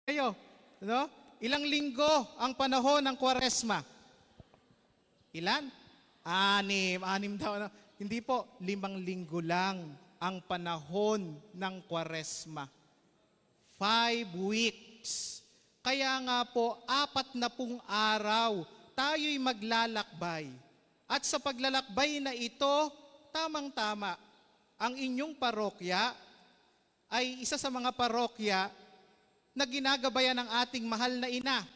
Kayo, no? Ilang linggo ang panahon ng Kwaresma? Ilan? Anim daw. Ano? Hindi po, 5 linggo lang ang panahon ng Kwaresma. 5 weeks. Kaya nga po, 40 araw tayo'y maglalakbay. At sa paglalakbay na ito, tamang-tama, ang inyong parokya ay isa sa mga parokya na ginagabayan ng ating mahal na ina.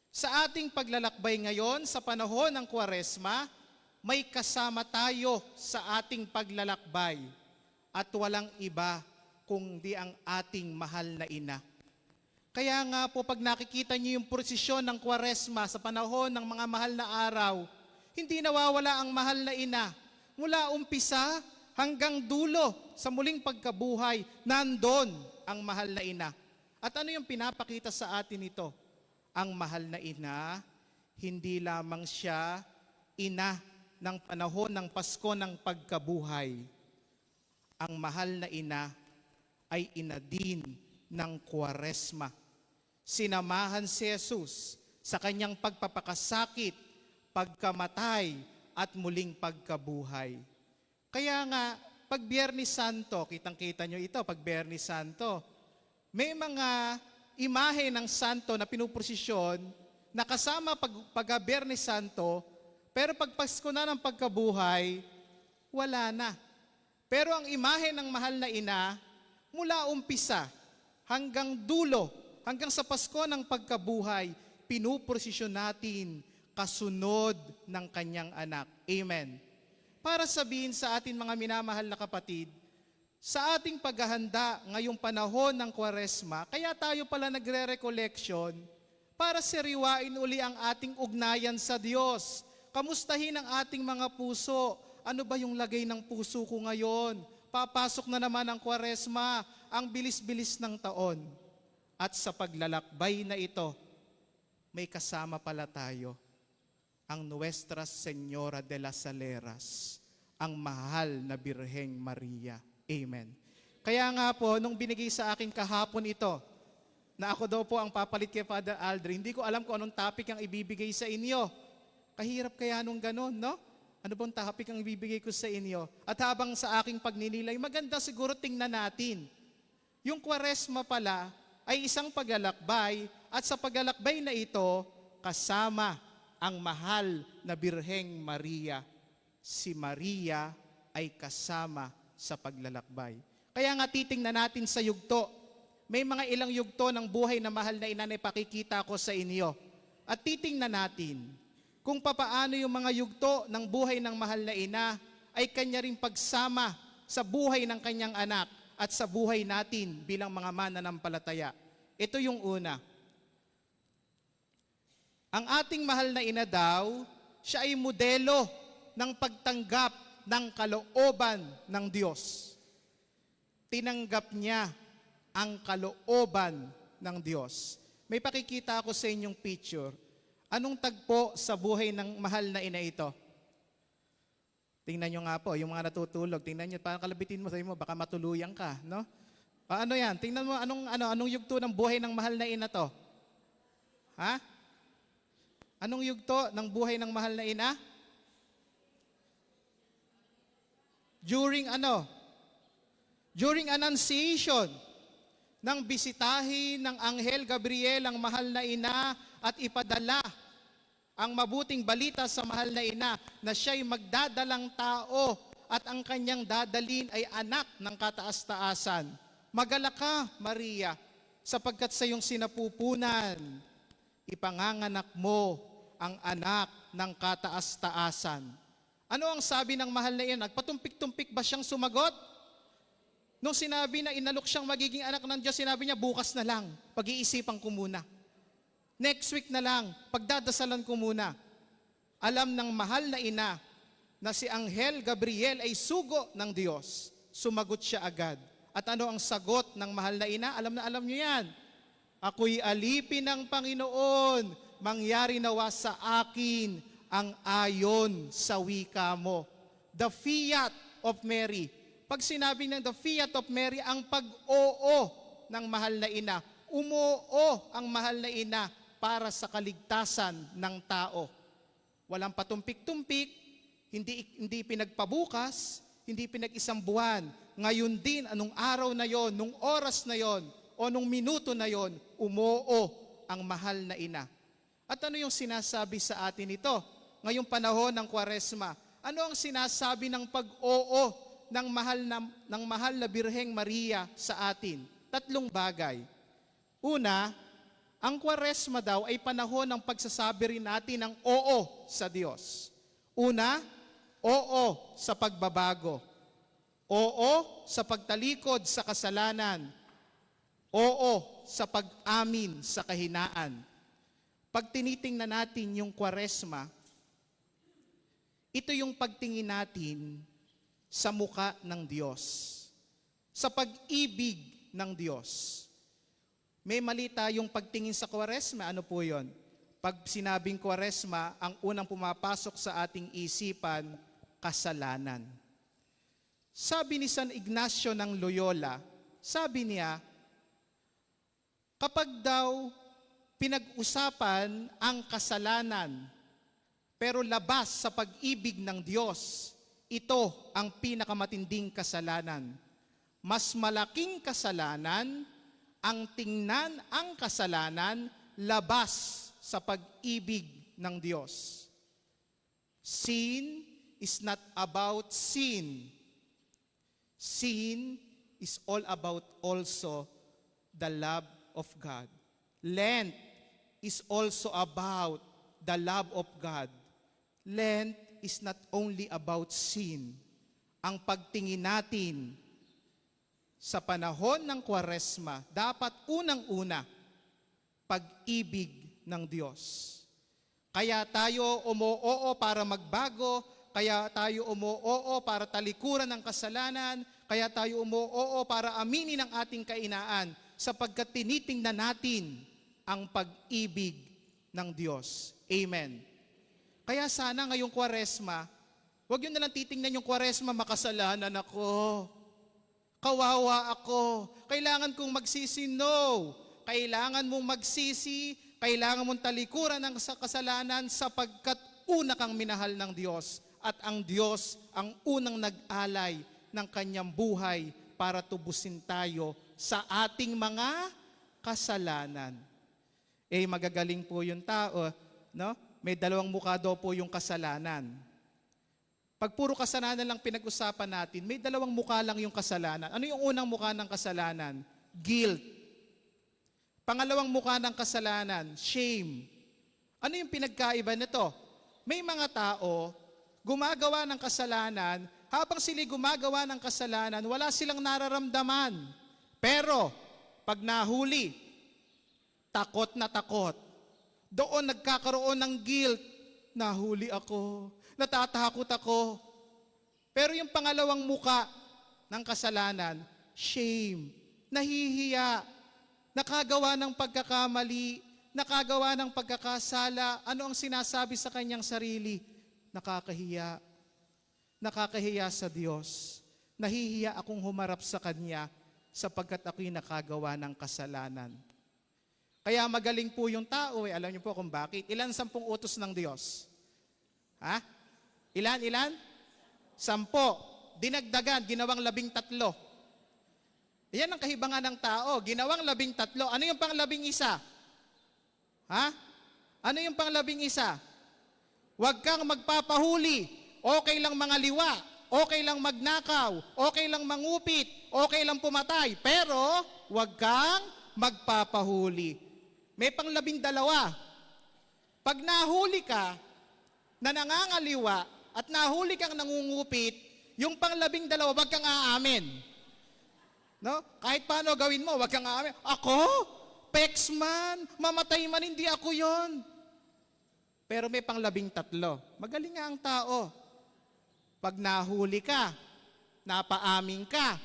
Sa ating paglalakbay ngayon, sa panahon ng Kwaresma, may kasama tayo sa ating paglalakbay at walang iba kundi ang ating mahal na ina. Kaya nga po pag nakikita niyo yung prosesyon ng Kwaresma sa panahon ng mga mahal na araw, hindi nawawala ang mahal na ina. Mula umpisa hanggang dulo sa muling pagkabuhay, nandun ang mahal na ina. At ano yung pinapakita sa atin ito? Ang mahal na ina, hindi lamang siya ina ng panahon ng Pasko ng pagkabuhay. Ang mahal na ina ay ina din ng Kwaresma. Sinamahan si Jesus sa kanyang pagpapakasakit, pagkamatay at muling pagkabuhay. Kaya nga, pag Biyernes Santo, kitang-kita nyo ito, pag Biyernes Santo, may mga imahe ng santo na pinuprosesyon na kasama pag Biyernes Santo, pero pag Pasko na ng pagkabuhay, wala na. Pero ang imahe ng mahal na ina, mula umpisa hanggang dulo, hanggang sa Pasko ng pagkabuhay, pinuprosesyon natin kasunod ng kanyang anak. Amen. Para sabihin sa atin mga minamahal na kapatid, sa ating paghahanda ngayong panahon ng Kwaresma, kaya tayo pala nagre-recollection para sariwain uli ang ating ugnayan sa Diyos. Kamustahin ang ating mga puso. Ano ba yung lagay ng puso ko ngayon? Papasok na naman ang Kwaresma, ang bilis-bilis ng taon. At sa paglalakbay na ito, may kasama pala tayo, ang Nuestra Señora de las Saleras, ang mahal na Birheng Maria. Amen. Kaya nga po, nung binigay sa akin kahapon ito, na ako daw po ang papalit kay Father Aldrin, hindi ko alam kung anong topic ang ibibigay sa inyo. Kahirap kaya nung ganun, no? Ano bang topic ang ibibigay ko sa inyo? At habang sa aking pagninilay, maganda siguro tingnan natin. Yung Kwaresma pala ay isang paglalakbay at sa paglalakbay na ito, kasama ang mahal na Birheng Maria. Si Maria ay kasama sa paglalakbay. Kaya nga titingnan natin sa yugto. May mga ilang yugto ng buhay na mahal na ina na ipakikita ko sa inyo. At titingnan natin kung papaano yung mga yugto ng buhay ng mahal na ina ay kanya ring pagsama sa buhay ng kanyang anak at sa buhay natin bilang mga mananampalataya. Ito yung una. Ang ating mahal na ina daw, siya ay modelo ng pagtanggap ng kalooban ng Diyos. Tinanggap niya ang kalooban ng Diyos. May pakikita ako sa inyong picture. Anong tagpo sa buhay ng mahal na ina ito? Tingnan nyo nga po, yung mga natutulog. Tingnan nyo, parang kalabitin mo, sabi mo, baka matuluyan ka, no? Paano yan? Tingnan mo, anong yugto ng buhay ng mahal na ina to? Ha? Anong yugto ng buhay ng mahal na ina? During Annunciation, nang bisitahin ng Anghel Gabriel ang mahal na ina at ipadala ang mabuting balita sa mahal na ina na siya'y magdadalang tao at ang kanyang dadalin ay anak ng kataas-taasan. Magalak ka, Maria, sapagkat sa iyong sinapupunan, ipanganganak mo ang anak ng kataas-taasan. Ano ang sabi ng mahal na ina? Nagpatumpik-tumpik ba siyang sumagot? Nung sinabi na inalok siyang magiging anak ng Diyos, sinabi niya, bukas na lang, pag-iisipan ko muna. Next week na lang, pagdadasalan ko muna. Alam ng mahal na ina na si Anghel Gabriel ay sugo ng Diyos. Sumagot siya agad. At ano ang sagot ng mahal na ina? Alam niyo yan. Ako'y alipin ng Panginoon, mangyari nawa sa akin ang ayon sa wika mo. The fiat of Mary. Pag sinabi ng the fiat of Mary, ang pag-oo ng mahal na ina Umuo ang mahal na ina para sa kaligtasan ng tao. Walang patumpik-tumpik, hindi pinagpabukas, hindi pinag-isang buwan. Ngayon din, anong araw na yon, nung oras na yon, o nung minuto na yon, umuo ang mahal na ina. At ano yung sinasabi sa atin ito? Ngayong panahon ng Kwaresma, ano ang sinasabi ng pag-oo ng mahal na Birheng Maria sa atin? 3 bagay. Una, ang Kwaresma daw ay panahon ng pagsasabi rin natin ng oo sa Diyos. Una, oo sa pagbabago. Oo sa pagtalikod sa kasalanan. Oo sa pag-amin sa kahinaan. Pag tinitingnan natin yung Kwaresma, ito yung pagtingin natin sa muka ng Diyos, sa pag-ibig ng Diyos. May mali tayong pagtingin sa Kwaresma, ano po yon? Pag sinabing Kwaresma, ang unang pumapasok sa ating isipan, kasalanan. Sabi ni San Ignacio ng Loyola, sabi niya, kapag daw pinag-usapan ang kasalanan, pero labas sa pag-ibig ng Diyos, ito ang pinakamatinding kasalanan. Mas malaking kasalanan ang tingnan ang kasalanan labas sa pag-ibig ng Diyos. Sin is not about sin. Sin is all about also the love of God. Lent is also about the love of God. Lent is not only about sin. Ang pagtingin natin sa panahon ng Kwaresma, dapat unang-una, pag-ibig ng Diyos. Kaya tayo umuoo para magbago, kaya tayo umuoo para talikuran ng kasalanan, kaya tayo umuoo para aminin ang ating kainaan, sapagkat tinitingnan natin ang pag-ibig ng Diyos. Amen. Kaya sana ngayong Kwaresma, huwag yun na lang titingnan yung Kwaresma, makasalanan ako. Kawawa ako. Kailangan kong magsisi, no. Kailangan mong magsisi, kailangan mong talikuran ng kasalanan sapagkat una kang minahal ng Diyos. At ang Diyos ang unang nag-alay ng kanyang buhay para tubusin tayo sa ating mga kasalanan. Magagaling po yung tao, no? May 2 mukha daw po yung kasalanan. Pag puro kasalanan lang pinag-usapan natin, may 2 mukha lang yung kasalanan. Ano yung unang mukha ng kasalanan? Guilt. Pangalawang mukha ng kasalanan, shame. Ano yung pinagkaiba nito? May mga tao, gumagawa ng kasalanan, habang sila gumagawa ng kasalanan, wala silang nararamdaman. Pero, pag nahuli, takot na takot. Doon nagkakaroon ng guilt. Nahuli ako. Natatakot ako. Pero yung pangalawang muka ng kasalanan, shame. Nahihiya. Nakagawa ng pagkakamali. Nakagawa ng pagkakasala. Ano ang sinasabi sa kanyang sarili? Nakakahiya. Nakakahiya sa Diyos. Nahihiya akong humarap sa Kanya sapagkat ako'y nakagawa ng kasalanan. Kaya magaling po yung tao, alam niyo po kung bakit. Ilan 10 utos ng Diyos? Ha? Ilan? 10. Dinagdagan, ginawang 13. Yan ang kahibangan ng tao, ginawang 13. Ano yung pang 11? Ha? Ano yung pang 11? Huwag kang magpapahuli. Okay lang mga liwa, okay lang magnakaw, okay lang mangupit, okay lang pumatay, pero huwag kang magpapahuli. May pang 12. Pag nahuli ka na nangangaliwa at nahuli kang nangungupit, yung pang 12, huwag kang aamin. No? Kahit paano gawin mo, huwag kang aamin. Ako? Pexman, mamatay man, hindi ako yon. Pero may pang 13. Magaling nga ang tao. Pag nahuli ka, napaamin ka,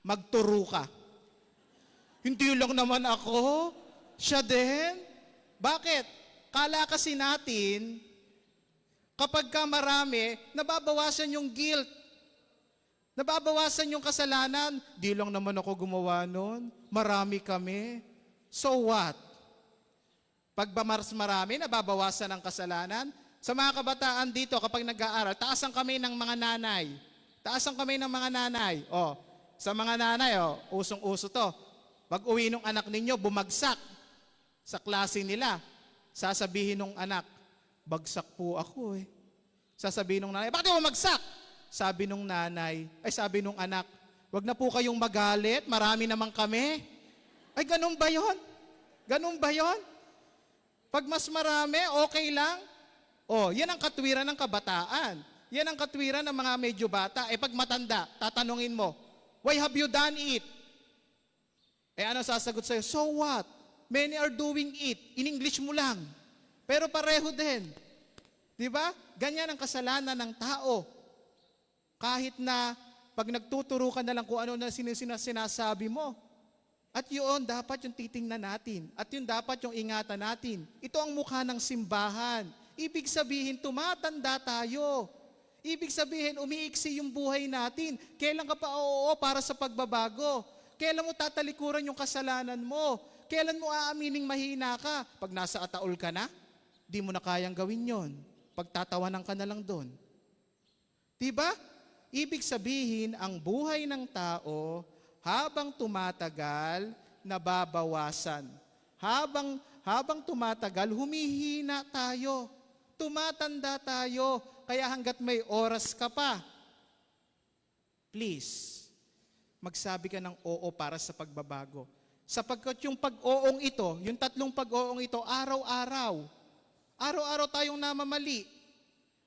magturo ka. Hindi lang naman ako, siya din. Bakit? Kala kasi natin, kapag ka marami, nababawasan yung guilt. Nababawasan yung kasalanan. Di lang naman ako gumawa nun. Marami kami. So what? Pag marami, nababawasan ang kasalanan. Sa mga kabataan dito, kapag nag-aaral, taas ang kamay ng mga nanay. Taas ang kamay ng mga nanay. O, sa mga nanay, usong-uso to. Pag uwi ng anak ninyo, bumagsak sa klase nila. Sasabihin ng anak, bagsak po ako eh. Sasabihin ng nanay, bakit bumagsak? Sabi nung nanay, sabi nung anak, wag na po kayong magalit, marami naman kami. Ay, ganun ba yon? Ganun ba yon? Pag mas marami, okay lang. Yan ang katwiran ng kabataan. Yan ang katwiran ng mga medyo bata. Pag matanda, tatanungin mo, why have you done it? Ano sasagot sa'yo? So what? Many are doing it. In English mo lang. Pero pareho din. Di ba? Ganyan ang kasalanan ng tao. Kahit na pag nagtuturo ka na lang kung ano na sinasabi mo. At yun, dapat yung titingnan natin. At yun dapat yung ingatan natin. Ito ang mukha ng simbahan. Ibig sabihin, tumatanda tayo. Ibig sabihin, umiiksi yung buhay natin. Kailan ka pa para sa pagbabago? Kailan mo tatalikuran yung kasalanan mo? Kailan mo aamining mahina ka? Pag nasa ataol ka na, di mo na kayang gawin yon. Pagtatawanan ka na lang doon. Diba? Ibig sabihin, ang buhay ng tao, habang tumatagal, nababawasan. Habang tumatagal, humihina tayo. Tumatanda tayo. Kaya hanggat may oras ka pa, please, magsabi ka ng oo para sa pagbabago. Sapagkat yung pag-oong ito, yung tatlong pag-oong ito, araw-araw. Araw-araw tayong namamali.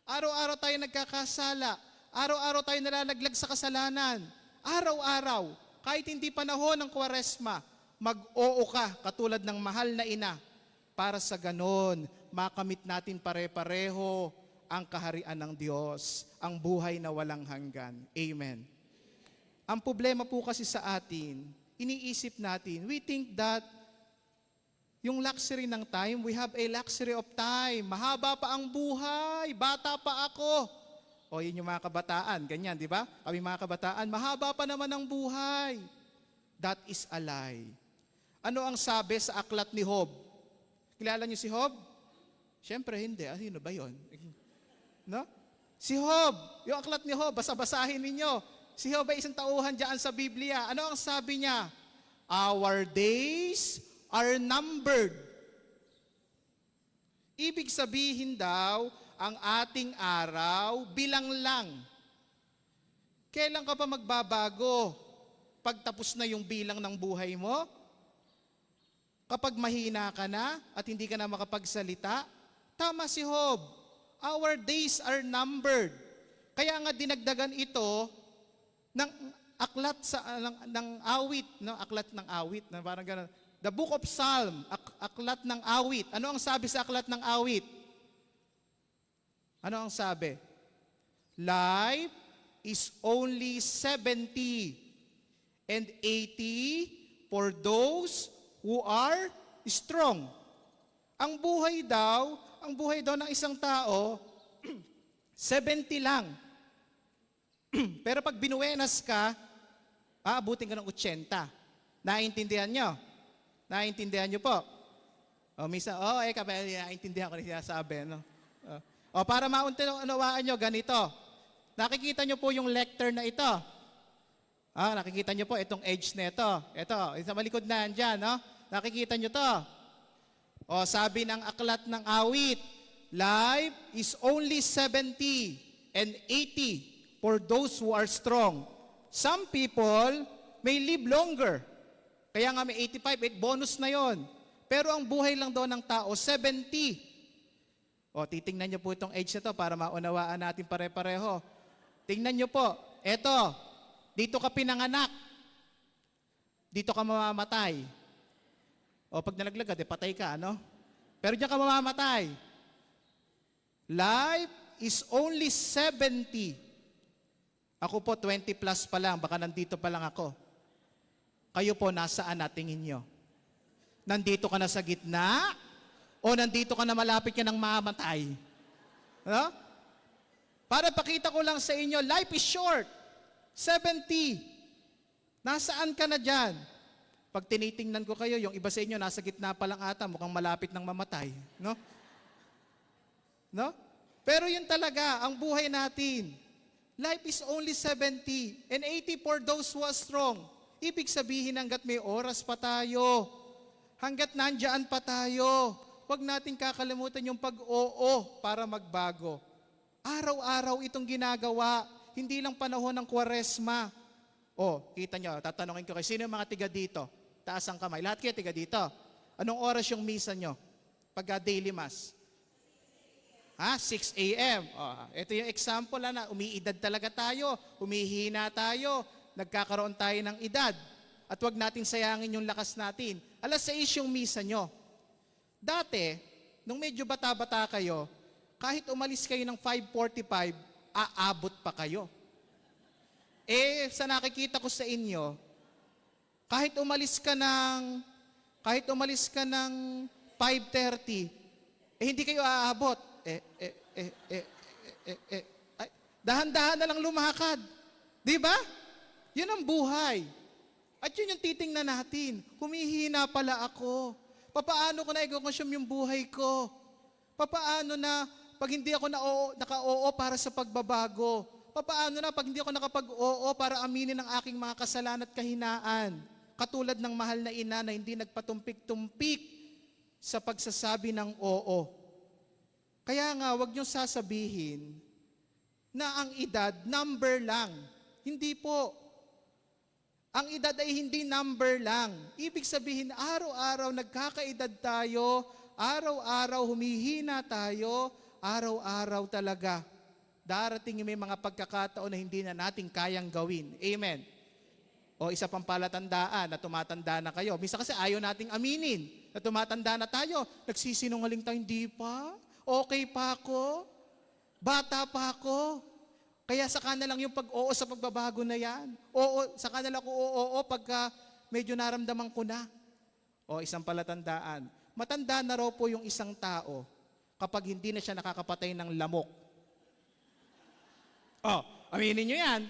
Araw-araw tayong nagkakasala. Araw-araw tayong nalalaglag sa kasalanan. Araw-araw. Kahit hindi panahon ng Kwaresma, mag-oo ka katulad ng mahal na ina para sa ganon, makamit natin pare-pareho ang kaharian ng Diyos, ang buhay na walang hanggan. Amen. Ang problema po kasi sa atin, iniisip natin, we think that yung luxury ng time, we have a luxury of time. Mahaba pa ang buhay, bata pa ako. Yun yung mga kabataan, ganyan, di ba? Kami mga kabataan, mahaba pa naman ang buhay. That is a lie. Ano ang sabi sa aklat ni Job? Kilala niyo si Job? Siyempre hindi. Sino ba yun? No? Si Job, yung aklat ni Job, basa-basahin ninyo. Si Job ay isang tauhan dyan sa Biblia. Ano ang sabi niya? Our days are numbered. Ibig sabihin daw, ang ating araw bilang lang. Kailan ka pa magbabago? Pagtapos na yung bilang ng buhay mo? Kapag mahina ka na at hindi ka na makapagsalita? Tama si Job. Our days are numbered. Kaya nga dinagdagan ito ng aklat ng awit, no? Aklat ng awit, na parang gano'n. The Book of Psalm, aklat ng awit. Ano ang sabi sa aklat ng awit? Ano ang sabi? Life is only 70 and 80 for those who are strong. Ang buhay daw ng isang tao, 70 lang. Pero pag binuenas ka, aabutin ka ng 80. Naintindihan nyo? Naintindihan nyo po? Misa, naintindihan ko na sinasabi, no? Para maunawaan nyo, ganito. Nakikita nyo po yung lectern na ito. Nakikita nyo po itong edge na ito. Ito, sa malikod na dyan, no? Nakikita nyo to. Sabi ng aklat ng awit, life is only 70 and 80 for those who are strong. Some people may live longer. Kaya nga may 85, bonus na yon. Pero ang buhay lang doon ng tao, 70. Titingnan nyo po itong age na to para maunawaan natin pare-pareho. Tingnan nyo po. Eto, dito ka pinanganak. Dito ka mamamatay. Pag nalaglag ka, patay ka, ano? Pero diyan ka mamamatay. Life is only 70. Ako po, 20 plus pa lang. Baka nandito pa lang ako. Kayo po, nasaan na tingin nyo? Nandito ka na sa gitna? O nandito ka na malapit ka ng mamatay? No? Para pakita ko lang sa inyo, life is short. 70. Nasaan ka na dyan? Pag tinitingnan ko kayo, yung iba sa inyo nasa gitna pa lang ata, mukhang malapit ng mamatay. No? No? Pero yun talaga, ang buhay natin. Life is only 70 and 80 for those who are strong. Ibig sabihin hanggat may oras pa tayo, hanggat nandyan pa tayo, huwag natin kakalimutan yung pag-oo para magbago. Araw-araw itong ginagawa, hindi lang panahon ng Kwaresma. Kita nyo, tatanungin ko kayo, sino yung mga tiga dito? Taas ang kamay. Lahat kayo tiga dito. Anong oras yung misa nyo? Pagka daily mass? 6 a.m. Ito yung example na umiidad talaga tayo, humihina tayo, nagkakaroon tayo ng edad. At wag natin sayangin yung lakas natin. 6 yung misa nyo. Dati, nung medyo bata-bata kayo, kahit umalis kayo ng 5:45, aabot pa kayo. Sa nakikita ko sa inyo, kahit umalis ka ng 5:30, hindi kayo aabot. Dahan-dahan na lang lumakad. Di ba? Yun ang buhay. At yun yung titingnan natin. Humihina pala ako. Papaano ko na i-consume yung buhay ko? Papaano na pag hindi ako naka-oo para sa pagbabago? Papaano na pag hindi ako nakapag-oo para aminin ang aking mga kasalanan at kahinaan? Katulad ng mahal na ina na hindi nagpatumpik-tumpik sa pagsasabi ng oo. Kaya nga, wag niyong sasabihin na ang edad, number lang. Hindi po. Ang edad ay hindi number lang. Ibig sabihin, araw-araw nagkakaedad tayo, araw-araw humihina tayo, araw-araw talaga. Darating may mga pagkakataon na hindi na natin kayang gawin. Amen. Isa pang palatandaan na tumatanda na kayo. Minsan kasi ayaw nating aminin na tumatanda na tayo. Nagsisinungaling tayo, hindi pa. Okay pa ako. Bata pa ako. Kaya saka na lang yung pag-oo sa pagbabago na yan. Saka na lang ako oo pagka medyo naramdaman ko na. Isang palatandaan. Matanda na raw po yung isang tao kapag hindi na siya nakakapatay ng lamok. Aminin nyo yan.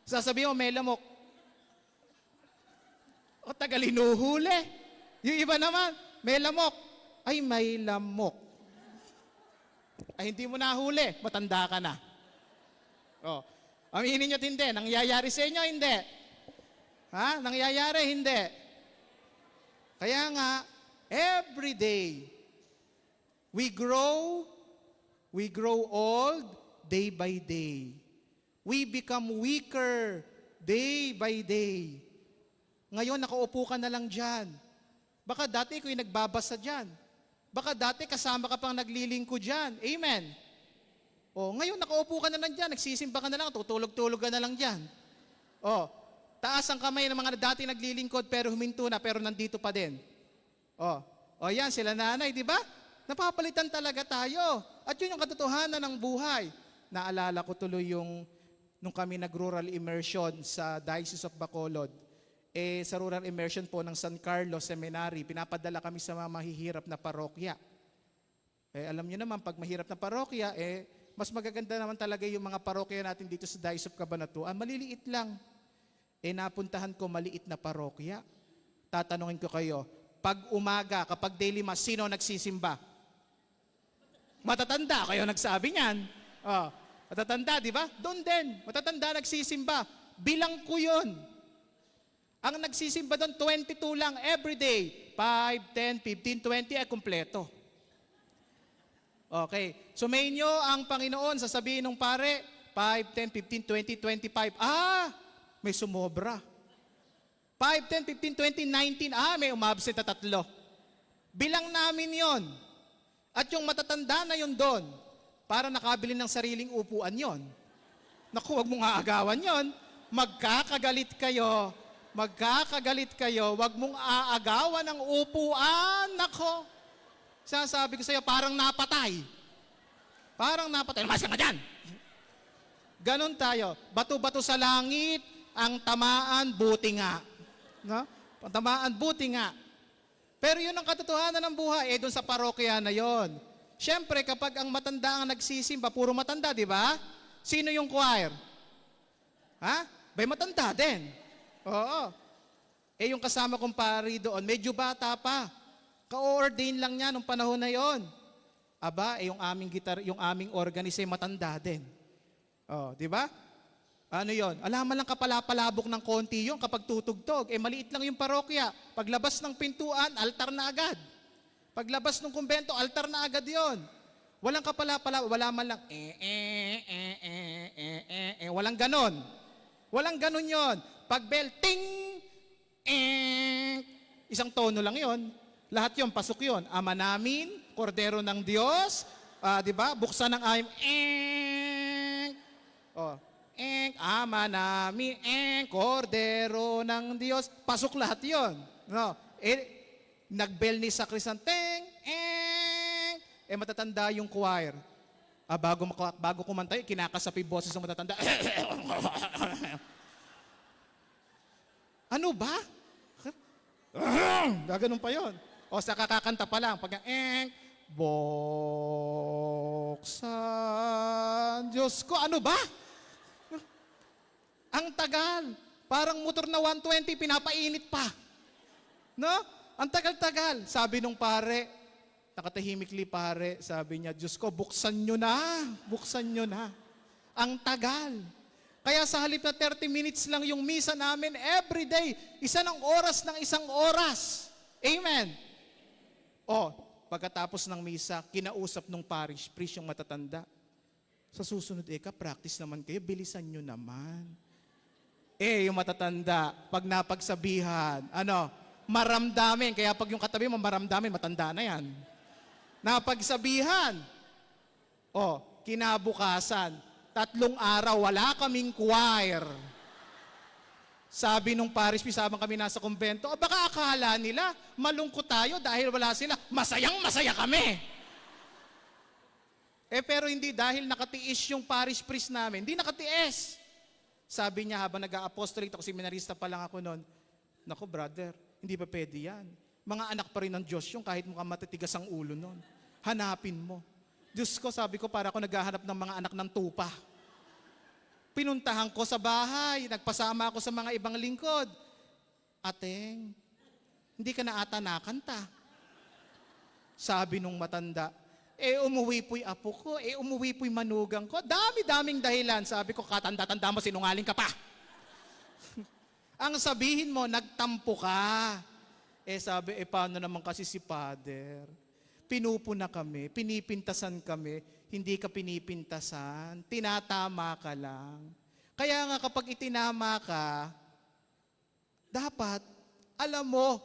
Sasabihin mo, may lamok. Tagalinuhuli. Yung iba naman, may lamok. Ay, may lamok. Ay, hindi mo nahuli. Matanda ka na. Aminin nyo at hindi. Nangyayari sa inyo, hindi. Nangyayari, hindi. Kaya nga, every day, we grow old day by day. We become weaker day by day. Ngayon, nakaupo ka na lang dyan. Baka dati ko yung nagbabasa dyan. Baka dati kasama ka pang naglilingkod dyan. Amen. Ngayon, nakaupo ka na lang dyan. Nagsisimba ka na lang. Tutulog-tulog ka na lang dyan. Taas ang kamay ng mga dati naglilingkod pero huminto na pero nandito pa din. Yan, sila nanay, di ba? Napapalitan talaga tayo. At yun yung katotohanan ng buhay. Naalala ko tuloy nung kami nag-rural immersion sa Diocese of Bacolod. Sa rural immersion po ng San Carlos Seminary, pinapadala kami sa mga mahihirap na parokya. Alam niyo naman, pag mahirap na parokya, mas magaganda naman talaga yung mga parokya natin dito sa Diocese of Cabanatuan. Maliliit lang. Napuntahan ko maliit na parokya. Tatanungin ko kayo, pag umaga, kapag daily mass, sino nagsisimba? Matatanda, kayo nagsabi niyan. Matatanda, di ba? Doon din, matatanda nagsisimba. Bilang ko yun. Ang nagsisimba doon, 22 lang everyday. 5, 10, 15, 20, kumpleto. Okay. Sumayin nyo ang Panginoon, sasabihin ng pare, 5, 10, 15, 20, 25. May sumobra. 5, 10, 15, 20, 19. May umabsent na 3. Bilang namin yon. At yung matatanda na yun doon, para nakabili ng sariling upuan yon. Naku, huwag mong aagawan yon. Magkakagalit kayo. Huwag mong aagawan ng upuan. Nako. Sasabi ko sa'yo, parang napatay. Lumas ka nga dyan. Ganon tayo. Bato-bato sa langit, ang tamaan, buti nga. No? Ang tamaan, buti nga. Pero yun ang katotohanan ng buhay. Doon sa parokya na yon. Siyempre, kapag ang matanda ang nagsisimba, puro matanda, di ba? Sino yung choir? Bay matanda din. Oo. Eh yung kasama kong pari doon, medyo bata pa. Ka-ordain lang niya nung panahon na yon. Aba, eh yung aming yung aming organist ay matanda din. Oh, di ba? Ano yon? Alaman lang kapalapalabok ng konti yon kapag tutugtog. Eh maliit lang yung parokya. Paglabas ng pintuan, altar na agad. Paglabas ng kumbento, altar na agad yon. Walang kapalapala, wala man lang walang ganon. Walang ganon yon. Pag bell, ting, isang tono lang yon. Lahat yon, pasok yon. Ama namin, kordero ng Diyos, di ba? Buksan ang ayam, ama namin, kordero ng Diyos. Pasok lahat yon. No? Nagbell ni sakrisan, matatanda yung choir. Bago kumanta, kinakasapi boses ng matatanda. Ano ba? Gaganon pa yon. O sa kakakanta pa lang, pag buksan, Diyos ko, ano ba? Ang tagal. Parang motor na 120, pinapainit pa. No? Ang tagal-tagal. Sabi nung pare, nakatahimikli pare, sabi niya, Diyos ko, buksan nyo na. Buksan nyo na. Ang tagal. Kaya sa halip na 30 minutes lang yung misa namin everyday, isa ng oras ng isang oras. Amen. O, pagkatapos ng misa, kinausap nung parish priest yung matatanda. Sa susunod, practice naman kayo, bilisan nyo naman. Yung matatanda, pag napagsabihan, maramdamin. Kaya pag yung katabi mo maramdamin, matanda na yan. Napagsabihan. Kinabukasan, 3 araw, wala kaming choir. Sabi nung parish priest, habang kami nasa kumbento, baka akala nila, malungkot tayo dahil wala sila. Masayang-masaya kami. Pero hindi, dahil nakatiis yung parish priest namin. Hindi nakatiis. Sabi niya, habang nag-a-apostolate ako, seminarista pa lang ako noon, naku brother, hindi pa pwede yan. Mga anak pa rin ng Diyos yung kahit mukhang matitigas ang ulo noon. Hanapin mo. Diyos ko, sabi ko, para ako naghahanap ng mga anak ng tupa. Pinuntahan ko sa bahay, nagpasama ako sa mga ibang lingkod. Ateng, hindi ka na ata nakanta. Sabi nung matanda, umuwi po'y apo ko, umuwi po'y manugang ko. Dami-daming dahilan. Sabi ko, katanda-tanda mo, sinungaling ka pa. Ang sabihin mo, nagtampo ka. Sabi, paano naman kasi si Father? Pinupuna kami, pinipintasan kami, hindi ka pinipintasan, tinatama ka lang. Kaya nga kapag itinama ka, dapat, alam mo,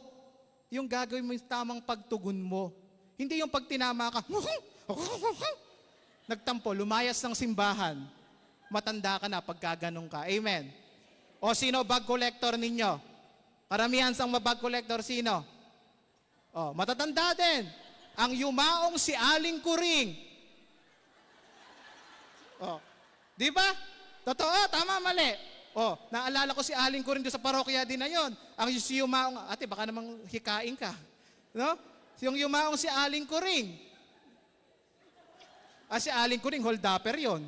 yung gagawin mo yung tamang pagtugon mo. Hindi yung pag tinama ka, nagtampo, lumayas ng simbahan, matanda ka na pagka ganun ka. Amen. O sino bag collector ninyo? Karamihan sang bag collector, sino? Matatanda din. Ang yumaong si Aling Kuring. Di ba? Totoo, tama, mali. Naalala ko si Aling Kuring doon sa parokya din na yon. Ang si yumaong, ate, baka namang hikain ka. No? Yung yumaong si Aling Kuring. Si Aling Kuring, hold-upper yon.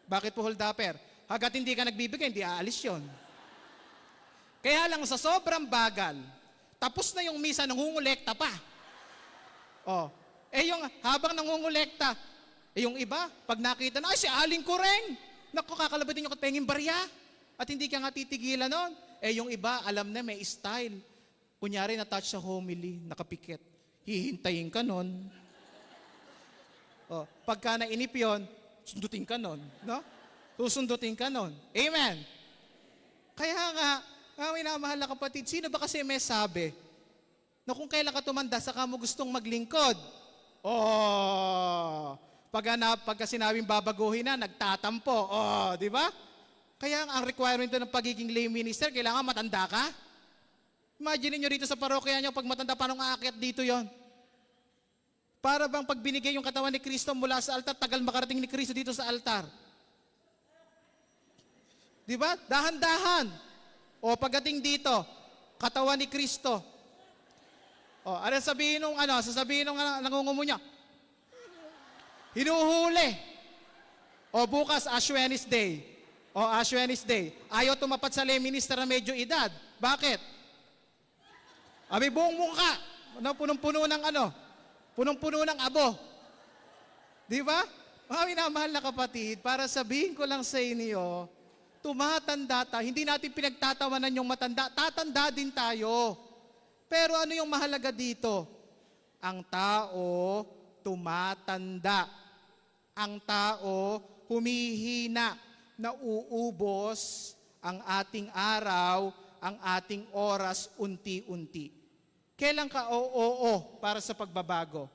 Bakit po hold-upper? Hagat hindi ka nagbibigay, hindi aalis yon. Kaya lang sa sobrang bagal, tapos na yung misa, nangungulekta pa. Yung habang nangungulekta, yung iba, pag nakita na, si Aling Kuring, naku, kakalabatin yung katpenging barya. At hindi ka nga titigilan nun. Yung iba, alam na, may style. Kunyari, na-touch sa homily, nakapikit. Hihintayin ka nun. Pagka nainip yun, sundutin ka nun. No? Susundutin ka nun. Amen. Kaya nga, minamahal na kapatid, sino ba kasi may sabi na kung kailan ka tumanda, saka mo gustong maglingkod? Pagka sinabing babaguhin na, nagtatampo. Di ba? Kaya ang requirement ng pagiging lay minister, kailangan matanda ka. Imagine nyo rito sa parokya nyo, pag matanda, paano aakyat dito yon? Para bang pag binigay yung katawan ni Kristo mula sa altar, tagal makarating ni Kristo dito sa altar. Di ba? Dahan-dahan. Pagdating dito, katawan ni Kristo. Sasabihin nung nangungumunya, hinuhuli. Bukas, Ash Wednesday. Ash Wednesday. Ayaw tumapat sa lay minister na medyo edad. Bakit? Abi buong mukha. Punong-puno ng punong-puno ng abo. Di ba? Mga minamahal na kapatid, para sabihin ko lang sa inyo, tumatanda tayo. Hindi natin pinagtatawanan yung matanda. Tatanda din tayo. Pero ano yung mahalaga dito? Ang tao tumatanda. Ang tao humihina, nauubos ang ating araw, ang ating oras unti-unti. Kailan ka oo para sa pagbabago?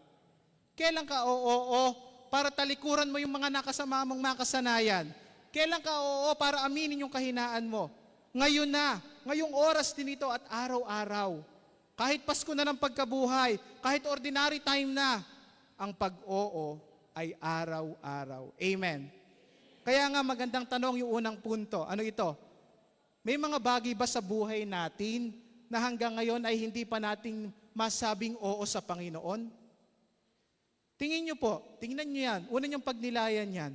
Kailan ka oo para talikuran mo yung mga nakasama mong makasanayan? Kailan ka oo para aminin yung kahinaan mo? Ngayon na, ngayong oras din ito at araw-araw. Kahit Pasko na ng pagkabuhay, kahit ordinary time na, ang pag-oo ay araw-araw. Amen. Kaya nga magandang tanong yung unang punto. Ano ito? May mga bagay ba sa buhay natin na hanggang ngayon ay hindi pa nating masabing oo sa Panginoon? Tingin nyo po, tingnan nyo yan. Una nyong pagnilayan yan.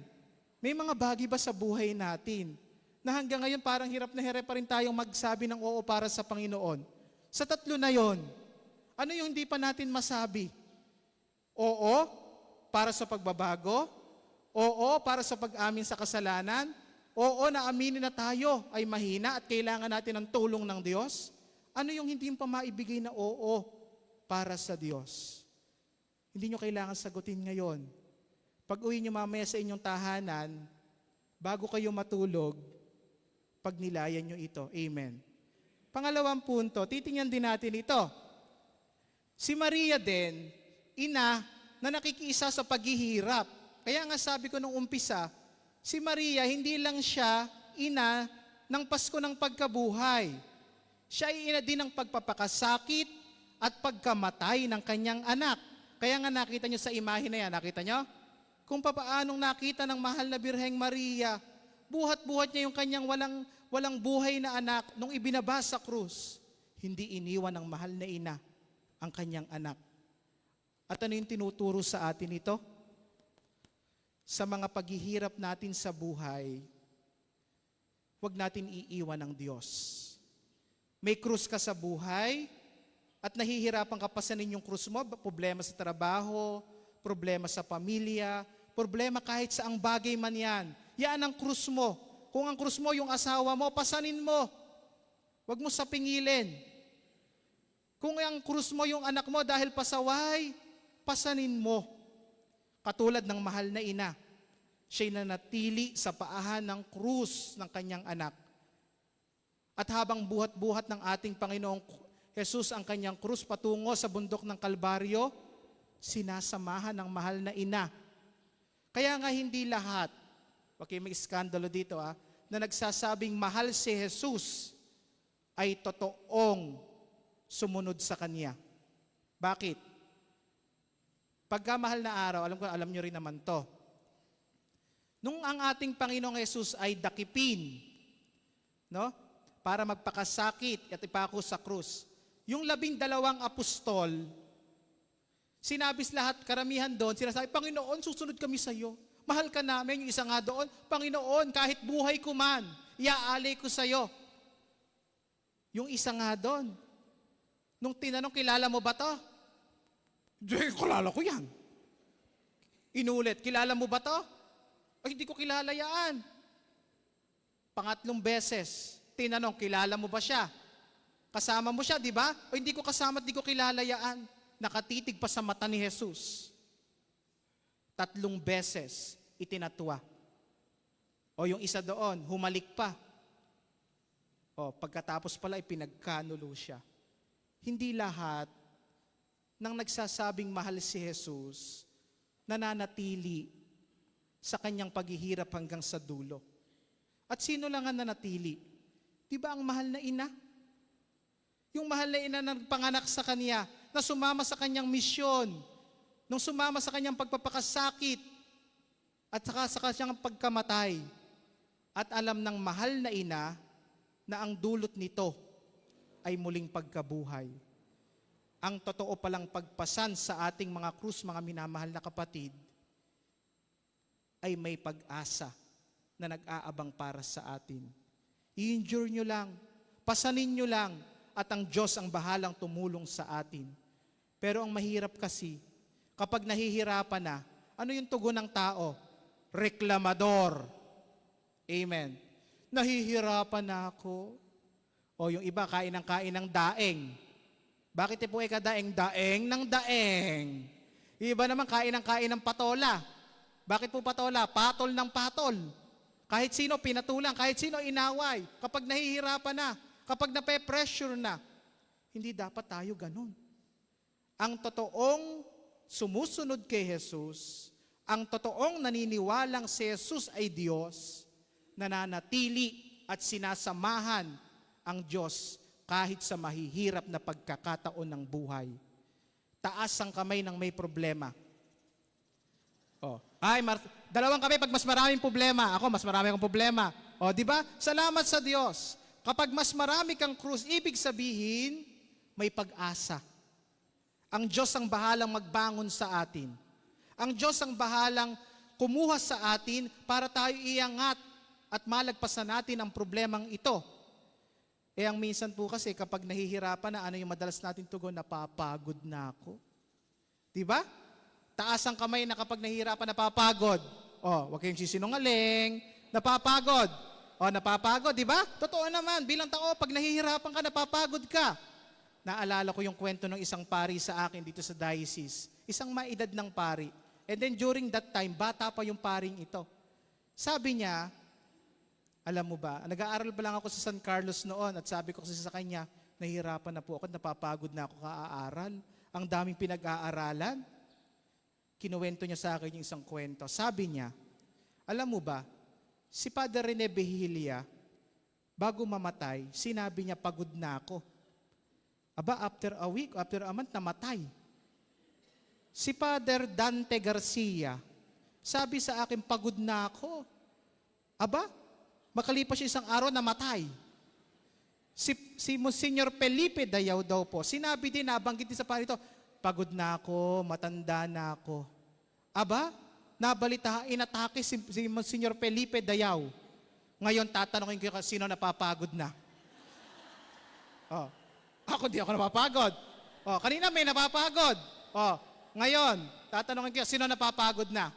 May mga bagay ba sa buhay natin na hanggang ngayon parang hirap na hirap pa rin tayong magsabi ng oo para sa Panginoon? Sa tatlo na yon, ano yung hindi pa natin masabi? Oo, para sa pagbabago. Oo, para sa pag-amin sa kasalanan. Oo, na aminin na tayo ay mahina at kailangan natin ng tulong ng Diyos. Ano yung hindi pa maibigay na oo para sa Diyos? Hindi nyo kailangan sagutin ngayon. Pag uwi nyo mamaya sa inyong tahanan, bago kayo matulog, pagnilayan nyo ito. Amen. Pangalawang punto, titingnan din natin ito. Si Maria din, ina na nakikiisa sa paghihirap. Kaya nga sabi ko nung umpisa, si Maria hindi lang siya ina ng Pasko ng pagkabuhay. Siya ay ina din ng pagpapakasakit at pagkamatay ng kanyang anak. Kaya nga nakita nyo sa imahe na yan, nakita nyo? Kung papaanong nakita ng mahal na Birheng Maria, buhat-buhat niya yung kanyang walang buhay na anak nung ibinaba sa krus. Hindi iniwan ng mahal na ina ang kanyang anak. At ano yung tinuturo sa atin ito? Sa mga paghihirap natin sa buhay, huwag natin iiwan ng Diyos. May krus ka sa buhay, at nahihirapan ka pasanin yung krus mo, problema sa trabaho, problema sa pamilya, problema kahit sa ang bagay man yan. Yan ang krus mo. Kung ang krus mo yung asawa mo, pasanin mo. Huwag mo sapingilin. Kung ang krus mo yung anak mo dahil pasaway, pasanin mo. Katulad ng mahal na ina, siya'y nanatili sa paahan ng krus ng kanyang anak. At habang buhat-buhat ng ating Panginoong Jesus ang kanyang krus patungo sa bundok ng Kalbaryo, sinasamahan ng mahal na ina. Kaya nga hindi lahat, okay, may iskandalo dito na nagsasabing mahal si Jesus ay totoong sumunod sa Kanya. Bakit? Pagka mahal na araw, alam nyo rin naman to. Nung ang ating Panginoong Jesus ay dakipin, no? Para magpakasakit at ipako sa krus, yung 12 apostol, sinabis lahat, karamihan doon, sinasabi, Panginoon, susunod kami sa iyo. Mahal ka namin. Yung isa nga doon, Panginoon, kahit buhay ko man, iaalay ko sa iyo. Yung isa nga doon, nung tinanong, kilala mo ba to? Kilala ko yan. Inulit, kilala mo ba to? Ay, hindi ko kilala yan. Pangatlong beses, tinanong, kilala mo ba siya? Kasama mo siya, di ba? O hindi ko kasama at di ko kilala yan. Nakatitig pa sa mata ni Jesus. 3 beses itinatwa. O yung isa doon, humalik pa. O pagkatapos pala ipinagkanulo siya. Hindi lahat ng nagsasabing mahal si Jesus nananatili sa kanyang paghihirap hanggang sa dulo. At sino lang ang nanatili? Di ba ang mahal na ina? Yung mahal na ina na nagpanganak sa kanya, na sumama sa kanyang misyon, nung sumama sa kanyang pagpapakasakit, at saka sa kanyang pagkamatay. At alam ng mahal na ina na ang dulot nito ay muling pagkabuhay. Ang totoo palang pagpasan sa ating mga krus, mga minamahal na kapatid, ay may pag-asa na nag-aabang para sa atin. I-endure nyo lang, pasanin nyo lang, at ang Diyos ang bahalang tumulong sa atin. Pero ang mahirap kasi, kapag nahihirapan na, ano yung tugon ng tao? Reklamador. Amen. Nahihirapan na ako. O yung iba, kain ng daeng. Bakit po kadaeng? Daeng ng daeng. Iba naman, kain ng patola. Bakit po patola? Patol ng patol. Kahit sino pinatulang, kahit sino inaway. Kapag nahihirapan na, kapag nape-pressure na, hindi dapat tayo ganun. Ang totoong sumusunod kay Jesus, ang totoong naniniwalang si Jesus ay Diyos, nananatili at sinasamahan ang Diyos kahit sa mahihirap na pagkakataon ng buhay. Taas ang kamay ng may problema. Dalawang kamay pag mas maraming problema. Ako, mas marami akong problema. Di ba? Salamat sa Diyos. Kapag mas marami kang krus, ibig sabihin, may pag-asa. Ang Diyos ang bahalang magbangon sa atin. Ang Diyos ang bahalang kumuha sa atin para tayo iangat at malagpasan natin ang problemang ito. Ang minsan po kasi kapag nahihirapan na, ano yung madalas natin tugon? Napapagod na ako. Diba? Taas ang kamay na kapag nahihirapan, napapagod. Huwag kayong sisinungaling. Napapagod. Napapagod, diba? Totoo naman, bilang tao, pag nahihirapan ka, napapagod ka. Naalala ko yung kwento ng isang pari sa akin dito sa diocese. Isang maedad ng pari. And then during that time, bata pa yung paring ito. Sabi niya, alam mo ba, nag-aaral pa lang ako sa San Carlos noon at sabi ko kasi sa kanya, nahihirapan na po ako, napapagod na ako kaaaral. Ang daming pinag-aaralan. Kinuwento niya sa akin yung isang kwento. Sabi niya, alam mo ba, si Father Rene Behilia, bago mamatay, sinabi niya, pagod na ako. After a week, after a month, namatay. Si Father Dante Garcia, sabi sa akin, pagod na ako. Makalipas isang araw, namatay. Si Monsignor Felipe Dayaw daw po, sinabi din, nabanggit din sa parito, pagod na ako, matanda na ako. Nabalita, inatake si Monsignor Felipe Dayaw. Ngayon, tatanungin ko sino napapagod na. Ako di ako napapagod. Kanina may napapagod. Ngayon, tatanungin ko, sino napapagod na?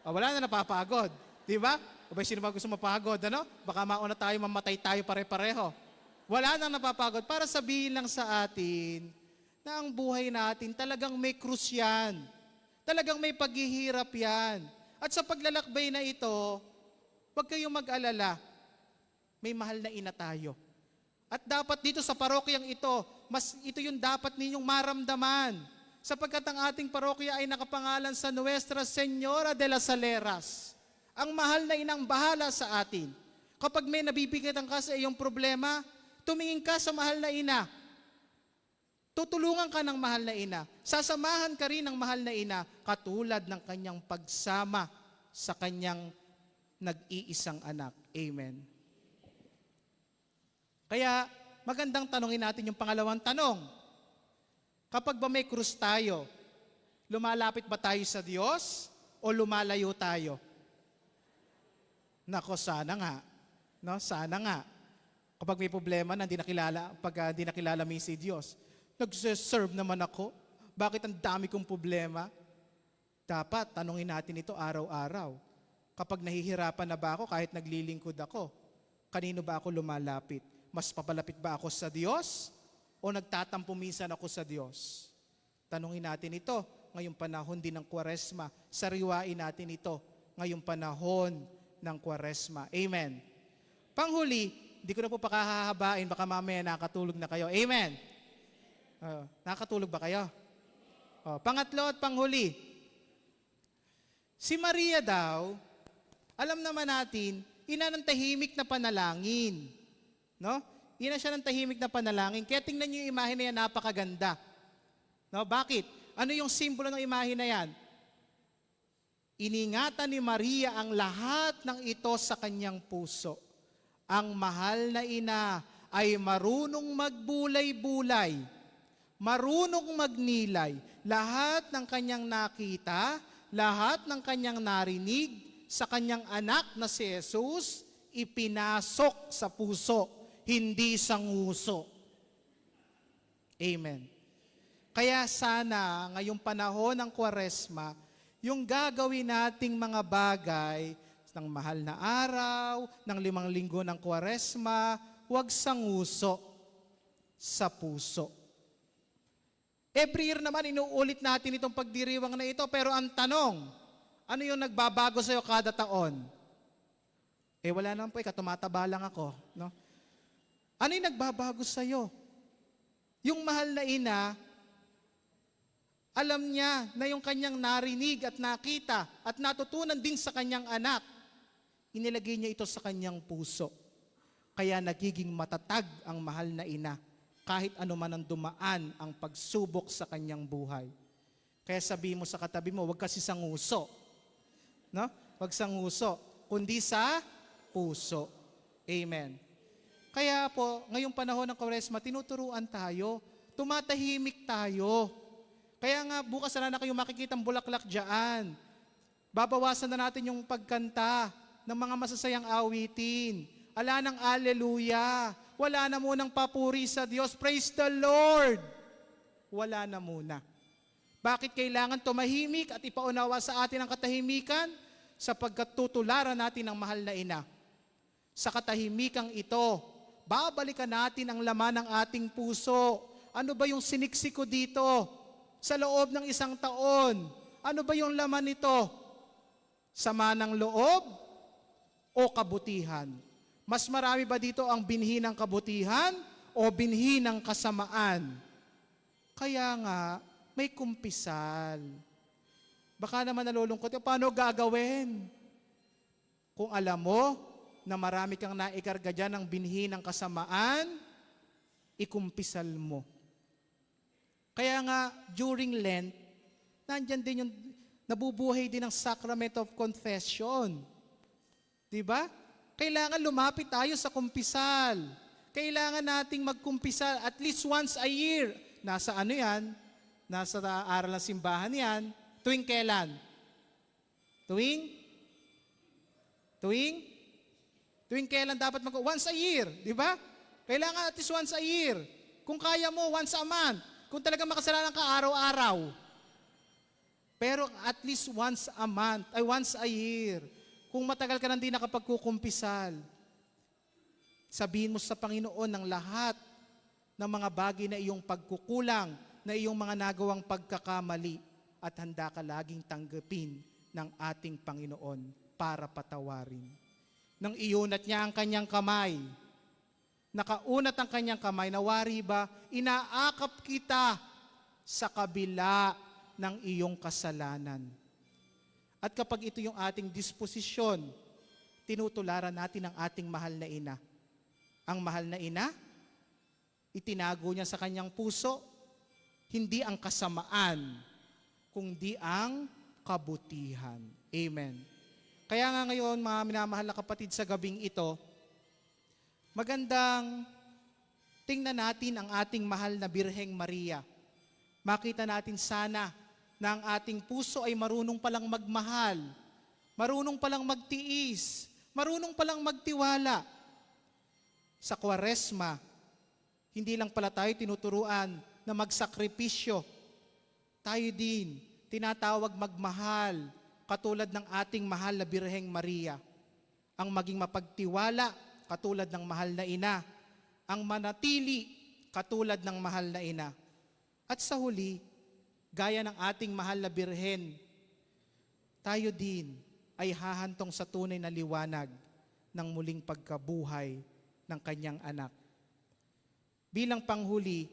Wala na napapagod. Di ba? Sino ba gusto mapagod? Baka mauna tayo, mamatay tayo pare-pareho. Wala nang napapagod. Para sabihin lang sa atin na ang buhay natin talagang may krus yan. Talagang may paghihirap yan. At sa paglalakbay na ito, huwag kayong mag-alala. May mahal na ina tayo. At dapat dito sa parokyang ito, ito yung dapat ninyong maramdaman. Sapagkat ang ating parokya ay nakapangalan sa Nuestra Señora de las Saleras. Ang mahal na inang bahala sa atin. Kapag may nabibigatan ka sa iyong problema, tumingin ka sa mahal na ina. Tutulungan ka ng mahal na ina. Sasamahan ka rin ng mahal na ina katulad ng kanyang pagsama sa kanyang nag-iisang anak. Amen. Kaya magandang tanongin natin yung pangalawang tanong. Kapag ba may krus tayo, lumalapit ba tayo sa Diyos o lumalayo tayo? Nako, sana nga. Sana nga. Kapag may problema na hindi nakilala mo si Diyos, nagsiserve naman ako. Bakit ang dami kong problema? Dapat tanungin natin ito araw-araw. Kapag nahihirapan na ba ako kahit naglilingkod ako, kanino ba ako lumalapit? Mas papalapit ba ako sa Diyos o nagtatampo minsan ako sa Diyos? Tanungin natin ito ngayong panahon din ng Kwaresma. Sariwain natin ito ngayong panahon ng Kwaresma. Amen. Panghuli, hindi ko na po pakahahabain, baka mamaya nakatulog na kayo. Amen. Nakatulog ba kayo? Pangatlo at panghuli. Si Maria daw, alam naman natin, ina ng tahimik na panalangin. Ina siya ng tahimik na panalangin. Kaya tingnan niyo yung imahe na yan, napakaganda. Bakit? Ano yung simbolo ng imahe na yan? Iningatan ni Maria ang lahat ng ito sa kanyang puso. Ang mahal na ina ay marunong magbulay-bulay, marunong magnilay. Lahat ng kanyang nakita, lahat ng kanyang narinig sa kanyang anak na si Jesus, ipinasok sa puso, hindi sa nguso. Amen. Kaya sana ngayong panahon ng Kwaresma, yung gagawin nating mga bagay ng mahal na araw, ng 5 linggo ng Kwaresma, huwag sanguso sa puso. Every year naman inuulit natin itong pagdiriwang na ito, pero ang tanong, ano yung nagbabago sa'yo kada taon? Wala naman po, tumataba lang ako. No? Ano yung nagbabago sa'yo? Yung mahal na ina, alam niya na yung kanyang narinig at nakita at natutunan din sa kanyang anak, inilagay niya ito sa kanyang puso. Kaya nagiging matatag ang mahal na ina kahit ano man ang dumaan ang pagsubok sa kanyang buhay. Kaya sabi mo sa katabi mo, huwag kasi sanguso. No? Huwag sanguso, kundi sa puso. Amen. Kaya po, ngayong panahon ng Kwaresma, tinuturuan tayo, tumatahimik tayo. Kaya nga, bukas na kayo makikita ang bulaklak dyan. Babawasan na natin yung pagkanta ng mga masasayang awitin. Ala ng Alleluia. Wala na munang papuri sa Diyos. Praise the Lord. Wala na muna. Bakit kailangan tumahimik at ipaunawa sa atin ang katahimikan? Sapagkat tutularan natin ang mahal na ina. Sa katahimikang ito, babalikan natin ang laman ng ating puso. Ano ba yung siniksik ko dito? Sa loob ng 1 taon, ano ba yung laman nito? Sama ng loob o kabutihan? Mas marami ba dito ang binhi ng kabutihan o binhi ng kasamaan? Kaya nga, may kumpisal. Baka naman nalulungkot, paano gagawin? Kung alam mo na marami kang naikarga dyan ng binhi ng kasamaan, ikumpisal mo. Kaya nga, during Lent, nandyan din yung nabubuhay din ang Sacrament of Confession. Diba? Kailangan lumapit tayo sa kumpisal. Kailangan nating magkumpisal at least once a year. Nasa ano yan? Nasa aral ng simbahan yan. Tuwing kailan? Tuwing kailan dapat once a year. Diba? Kailangan at least once a year. Kung kaya mo, once a month. Kung talagang makasalanan ka, araw-araw. Pero at least once a month, once a year. Kung matagal ka nang di nakapagkukumpisal, sabihin mo sa Panginoon ng lahat ng mga bagay na iyong pagkukulang, na iyong mga nagawang pagkakamali, at handa ka laging tanggapin ng ating Panginoon para patawarin. Nang iunat niya ang kanyang kamay, nakaunat ang kanyang kamay, nawari ba, inaakap kita sa kabila ng iyong kasalanan. At kapag ito yung ating disposisyon, tinutularan natin ang ating mahal na ina. Ang mahal na ina, itinago niya sa kanyang puso, hindi ang kasamaan, kundi ang kabutihan. Amen. Kaya nga ngayon, mga minamahal na kapatid, sa gabing ito, magandang tingnan natin ang ating mahal na Birheng Maria. Makita natin sana na ang ating puso ay marunong palang magmahal, marunong palang magtiis, marunong palang magtiwala. Sa Kwaresma, hindi lang pala tayo tinuturuan na magsakripisyo. Tayo din, tinatawag magmahal, katulad ng ating mahal na Birheng Maria. Ang maging mapagtiwala, katulad ng mahal na ina. Ang manatili, katulad ng mahal na ina. At sa huli, gaya ng ating mahal na Birhen, tayo din ay hahantong sa tunay na liwanag ng muling pagkabuhay ng kanyang anak. Bilang panghuli,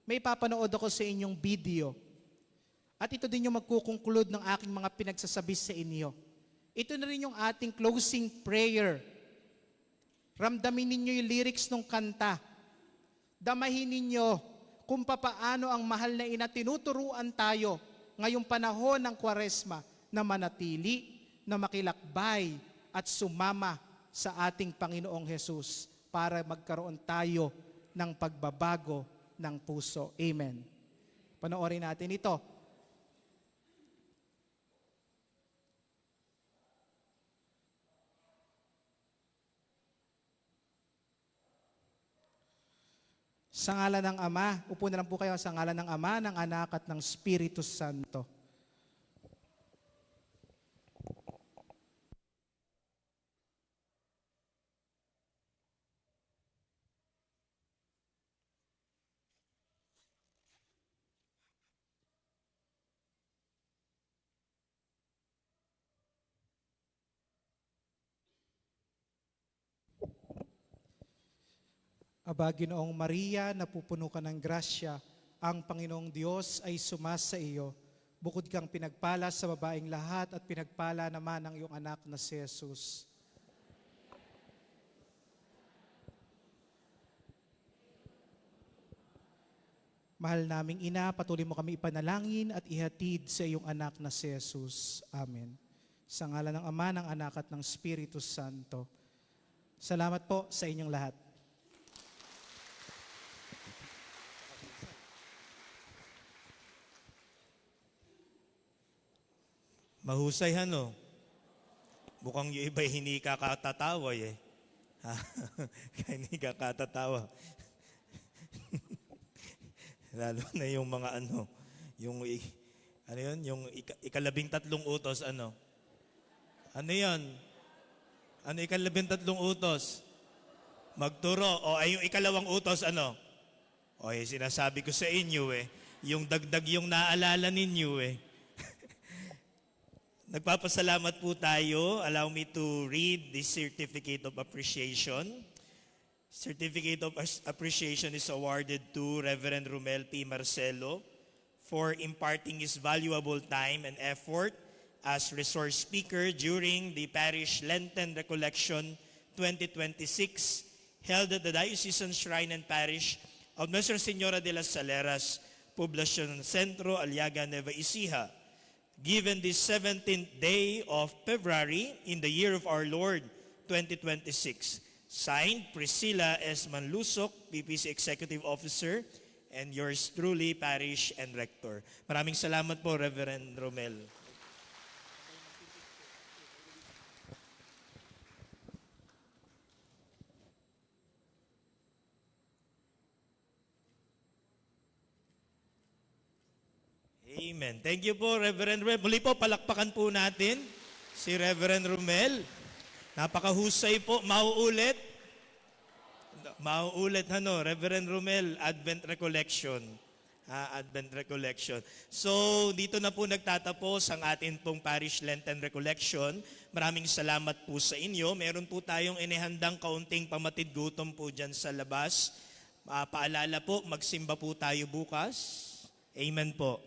may papanood ako sa inyong video. At ito din yung magkukonclude ng aking mga pinagsasabi sa inyo. Ito na rin yung ating closing prayer. Ramdamin ninyo yung lyrics ng kanta. Damahin ninyo kung papaano ang mahal na ina tinuturuan tayo ngayong panahon ng Kwaresma na manatili, na makilakbay at sumama sa ating Panginoong Hesus para magkaroon tayo ng pagbabago ng puso. Amen. Panoorin natin ito. Sa ngalan ng Ama, upo na lang po kayo sa ngalan ng Ama, ng Anak at ng Espiritu Santo. Aba, Ginoong Maria, napupuno ka ng grasya, ang Panginoong Diyos ay sumasa iyo. Bukod kang pinagpala sa babaeng lahat at pinagpala naman ang iyong anak na si Jesus. Mahal naming Ina, patuloy mo kami ipanalangin at ihatid sa iyong anak na si Jesus. Amen. Sa ngalan ng Ama, ng Anak at ng Espiritu Santo. Salamat po sa inyong lahat. Mahusay ano? Mukhang yung iba'y hindi kakatatawa eh. Kaya hindi kakatatawa. Lalo na yung mga ano, yung ano yun, yung ikalabing-tatlong utos, ano? Ano yun? Ano ikalabing-tatlong utos? Magturo. O ay yung ikalawang utos, ano? O sinasabi ko sa inyo eh, yung dagdag yung naalala ninyo eh. Nagpapasalamat po tayo. Allow me to read this Certificate of Appreciation. Certificate of Appreciation is awarded to Reverend Romel P. Marcelo for imparting his valuable time and effort as resource speaker during the Parish Lenten Recollection 2026 held at the Diocesan Shrine and Parish of Nuestra Señora de las Saleras, Poblacion Centro, Aliaga, Nueva Ecija. Given this 17th day of February in the year of our Lord 2026. Signed, Priscilla S. Manlusok, PPC Executive Officer, and yours truly, Parish and Rector. Maraming salamat po, Reverend Romel. Amen. Thank you po, Reverend Romel. Muli po, palakpakan po natin si Reverend Romel. Napakahusay po. Mauulit. Mauulit, ano, Reverend Romel, Advent Recollection. Advent Recollection. So, dito na po nagtatapos ang atin pong Parish Lenten Recollection. Maraming salamat po sa inyo. Meron po tayong inihandang kaunting pamatid gutom po dyan sa labas. Paalala po, magsimba po tayo bukas. Amen po.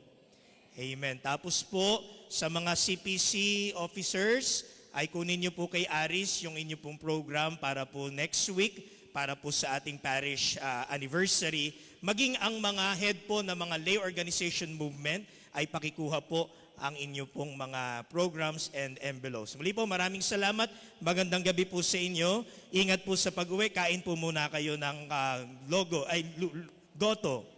Amen. Tapos po, sa mga CPC officers, ay kunin niyo po kay Aris yung inyo pong program para po next week, para po sa ating parish anniversary. Maging ang mga head po ng mga lay organization movement ay pakikuha po ang inyo pong mga programs and envelopes. Muli po, maraming salamat. Magandang gabi po sa inyo. Ingat po sa pag-uwi. Kain po muna kayo ng goto.